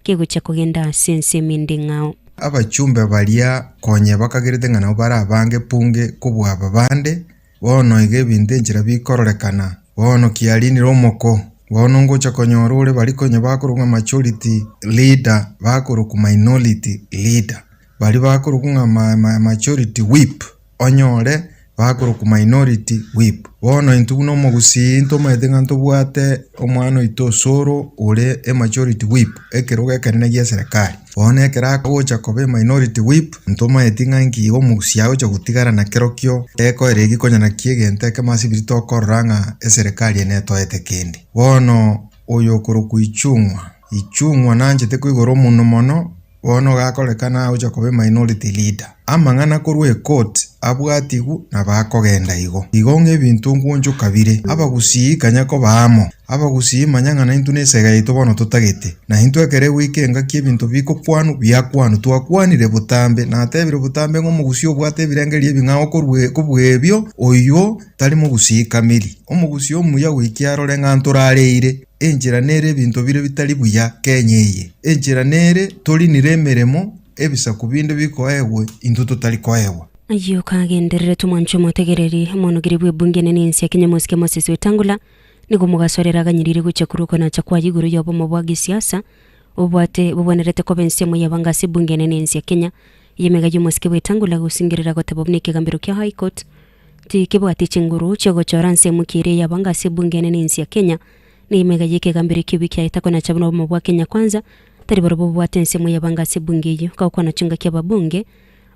kegocha kogenda sense minde ngao abachumbe baria konye bakagerete ngana bara bange punge kubwa babande bono ige binde njira bikororekana bono kialinira omoko bono ngocha konyorure bari konye bakorunga majority leader bakoruku minority leader bari bakorukunga majority whip onyore bakoruku minority whip bono intuno mogusi ntomaete nganto bwate omwana ito soro ore e majority whip ekeroga ekenene gia serikali bono ekera gocha kobe minority whip ntomaete nganki omugusi agocha gutigara na kerokio eko eregi konyana kiegente kemasibiri tokorora eserikali enetoete kende bono oyo koruku ichungwa nanje tekoigoro muno mono bono gakorekana agocha kobe minority leader amang'ana korwa court abwatigu na bakogenda igo igo ng'ebintu ngunjo kabire abagusii kanya ko baamo abagusii manyang'ana intu nesega yaito bono totagete na intu ekere wikenga kiebintu bikokwanu biakwanu twakwanire butambe natebire butambe ng'omogusi obwate ebirengeri ebing'ao korwe kobwebio oyo tari mogusii kamiri omogusi omuya wikiarore ng'a ntorareire enjera nere ebintu bire bitari buya kenyeye enjera nere torinire emeremo ebisaku binde bikoegwe intu tutari koegwa. Ayo kagenderere tumwancho motegereri monogiri bwe bunge nene ensi ya Kenya Mosike Moses Wetangula nigo mugasorera ganyirire gucha kuruko na chakwa yiguru yobo mu bwa gisiasa obwate bubwenerete ko bensi mu yabangasi bunge nene ensi ya Kenya yemega yo Mosike Wetangula gusingirira gotebo bneke gambiro kya High Court ti kibwati chinguru chego choranse mukire yabangasi bunge nene ensi ya Kenya ni yemega yeke gambiro kibiki aitako na chabno mu bwa Kenya Kwanza tari barobo bwate nsemo yabangasi bunge yo kakwa na chunga kya babunge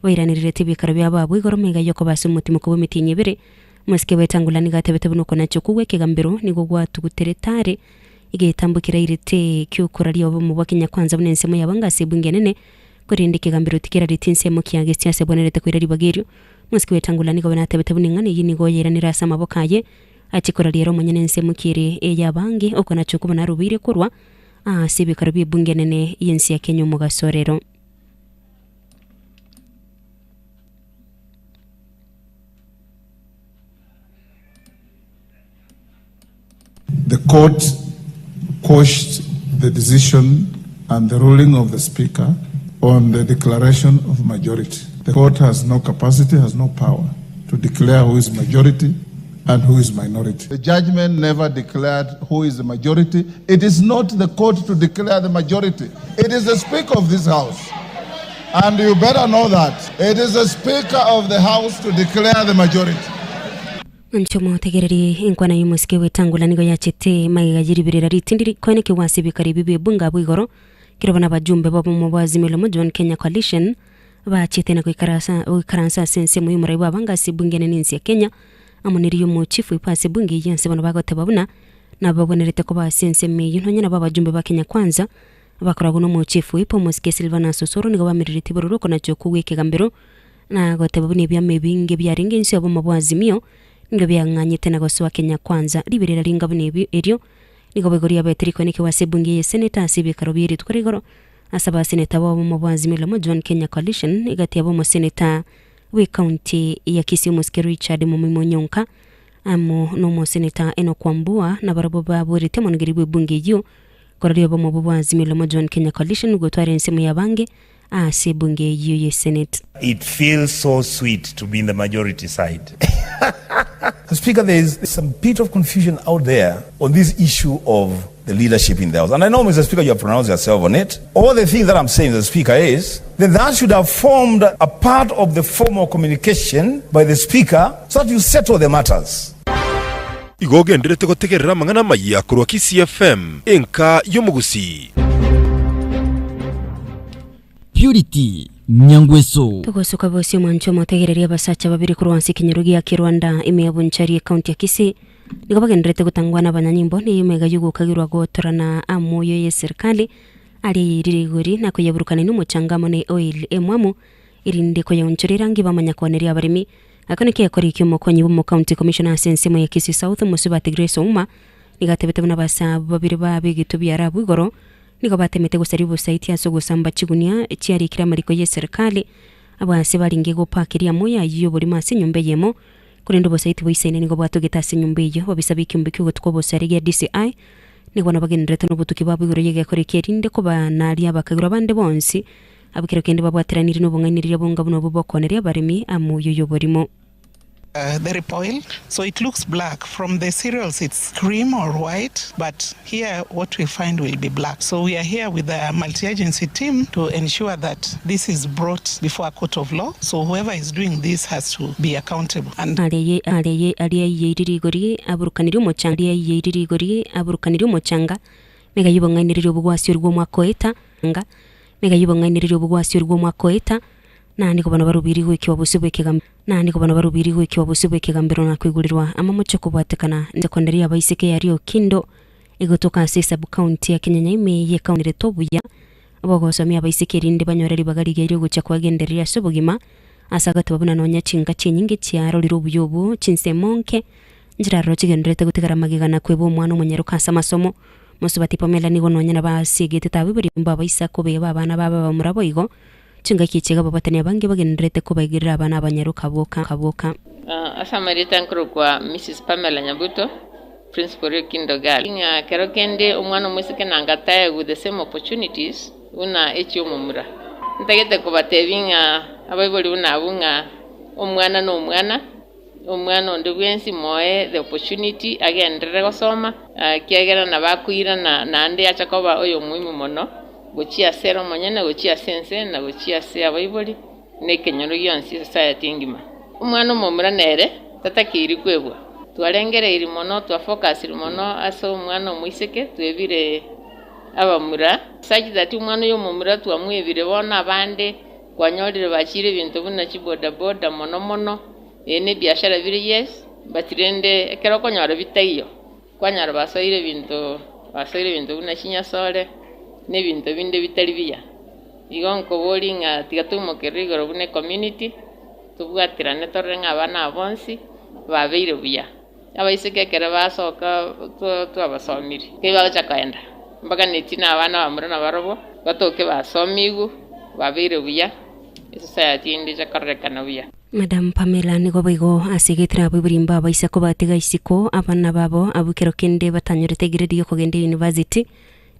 wairanirire tibikaro bya babo igoro mega yoko basi umutima ko mitinye bire Mosike Wetangula nigatebete bunuko nacho kuwe kigambiro nigo gwatuguteretare igetambukira irete kyukora ryo mu bwa Kenya Kwanza bunensemo yabangasi bunge nene kurinde kigambiro tikira ritinsemo kyange cyase bonerete kwira ribagirio Mosike Wetangula nigo banatebete buningane yinigo yeranira samabokaye akikora rero munyene nsemo kire eyabange uko nacho kubona rubire kurwa sibikaro bibunge nene yensi ya Kenya mugasorero. The court quashed the decision and the ruling of the Speaker on the declaration of majority. The court has no capacity, has no power to declare who is majority and who is minority. The judgment never declared who is the majority. It is not the court to declare the majority. It is the Speaker of this house. And you better know that. It is the Speaker of the house to declare the majority. Nchomo tegereri inkwana y'umusike Wetangula nigo yachete mayiga birera ritindiri kweneke wasibikari bibe bunga bwigoro kirobana bajumbe babo mu bazimelo mu John Kenya Coalition bachete na kuikaransa sense mu yumura ibabangasi bungene n'insi ya Kenya amuniri yumu chifu ipasi bunge yense bano bagote babuna nababonerete ko basense meyo ntonya nababajumbe ba Kenya Kwanza bakorago no mu chifu ipo Mosike Silvana Sosoro nigo bamiririte boruruko nacho kuweke gambero na gote babune byame binge byaringe insi abo mu bwazimio ngo byanganyete na gosowa Kenya Kwanza ribirera ringa bune eryo nigo begoria betriko nike wasebunge ye senator sibikaro biri tkorigoro Ase abaseneta b'obomo bwa Azimio la Umoja One Kenya Coalition egati yabo omoseneta bwe county ya Kisii omosike Richard Mumima Onyonka amo na omoseneta Enock Wambua na barabwo baborete omonogeri bwa ebunge eyio kororia obomo bwa Azimio la Umoja One Kenya Coalition gotwara ensemo ya bange ase ebunge eyio ya Senate. It feels so sweet to be in the majority side. Speaker, there is some bit of confusion out there on this issue of the leadership in the House. And I know, Mr. Speaker, you have pronounced yourself on it. All the things that I'm saying, Mr. Speaker, is that that should have formed a part of the formal communication by the Speaker so that you settle the matters. Igo ogenderete gotegerera amang'ana maya korwa Kisii FM enka y'omogusi. Purity Nyangweso. Tugosoka bosi omwancho omotegereria abasacha babiri korwa nse ekenyoro gia Kirwanda ime ya Bonchari ekaunti ya Kisii nigo bagenderete gotangwa na abanyanyimbo niyo emega yogokagirwa gotorana amoyo ye serikali aria yairire igori na koyaburukana n'omochanga amo ne oil emwamu erinde koyaonchora erangi bamanya kwoneria abaremi. Aka niki ekori omokonyi bw'omo county commissioner ase ensemo ya Kisii South Mosubati Grace Ouma nigatebete buna abasa babiri babegetwe biarabu igoro nigo batemete gosaria obosaiti ase ogosamba chigunia chiarikire amariko ye serikali abase baringe gopakeria amoyo ayio oborimo ase enyomba eyemo korende obosaiti boisaine nigo bwatogete ase enyomba eyio babisa ekiombe kia ogotuka obosari gia DCI nigo nabo bagenderete na obotuki bwabo igoro yegekora eki erinde kobanaria abakagirwa abande bonsi abekero kende babwateranire na obong'ainereria bonga buna obwo bokwoneria abaremi amoyo y'oborimo. The oil, so it looks black. From the cereals it's cream or white, but here what we find will be black. So we are here with a multi-agency team to ensure that this is brought before a court of law. So whoever is doing this has to be accountable. And aria yairire igori aburukanire omochanga mega yobong'ainereria obogwasi orwo omwaka oeta nga mega yobong'ainereria obogwasi orwo omwaka oeta nani kobana barubiri gwikiwa busi bwekegam nani kobana barubiri gwikiwa busi bwekegambero na kwigurirwa amamocho kobwatekana sekondari abaiseke yario kindo egotoka ase sub county ya Kenyanya ime ye county tobuya abagosomia abaiseke rinde banyoreri bagarigeire gocha kwagendereria ase obogima ase agateba buna nonya chinga chinyinge chiarorire obuya obo chinsemonke njiraroro chigenderete gotigara magega na kweba omwana omonyaroka ase amasomo Mosubati Pamela nigo nonya nabasigete tabibori mbabaisa kobeba abana baba bamurabo igo chingaki chiga babatani abange bagenderete kobaigirira abana abanyaruka boka kaboka. Asamarita nkuru kwa Mrs. Pamela Nyabuto, principal yo Kindo Girl. Nga kero kende omwana omwiseke nangataya with the same opportunities una echi omomura. Ntagete kobatebi nga abaibori una abunga omwana no omwana omwana onde bwensi moe the opportunity agenderere gosoma kiagera na bakuira na nande acha koba oyo muhimu mono gochia sero monyene gochia sense na gochia se abaibori nekenyoro gionsi society ngima. Omwana omomura nere tatakiri kwebwa twarengereiri mono twafocusiri mono ase omwana omwiseke twebire abamura such that omwana oyo omomura twamwebire bona abande kwanyorire bachire ebinto buna chibodaboda mono mono ene biashara biri yes but rende ekero konyora bitaiyo kwanyara basoire ebinto buna chinyasore n'ebinto binde bitari biya igo nkobori ng'a tiga tumokere igoro bune community tubwatirane torore ng'a abana bonsi babeire buya abaiseke ekero basoka twabasomire ke bagocha kaenda mpaka netina abana bamura na barobo batoke basomigu babeire buya society indi chakarekana buya. Madam Pamela nigo boigo asegetera abaibori abaisa kobatiga isiko abana babo abukero kende batanyorete grade yo kogenda university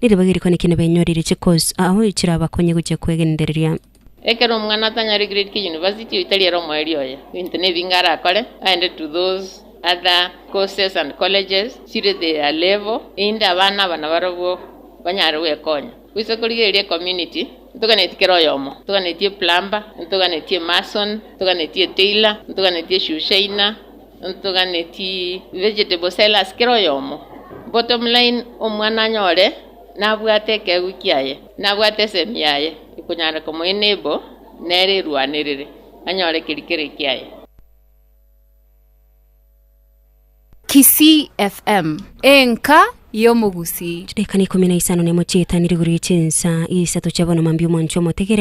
nire bagiriko nekine benyorire chikos aho ichira bakonye gocha kwegendereria. Ekero omwana atanyore grade ke university itali ero moeri oye bintu nebingara akore aende to those other courses and colleges chire their level inde abana bana barobo banyare gwekonya gwiso korigereria community ntuganetie oyomo ntuganetie plumber ntuganetie mason ntuganetie tailor ntuganetie shoe shiner ntuganetie vegetable sellers kero oyomo. Bottom line omwana anyore nabwate ekegu kiaye nabwate esemi yaye ikunyara komoenebo nere erwanerere anyore keri kere kiaye. Kisii FM enka yomugusi chidekani 15 nemo chitanire guri chinsa isato chabona mambio mwancho motegere.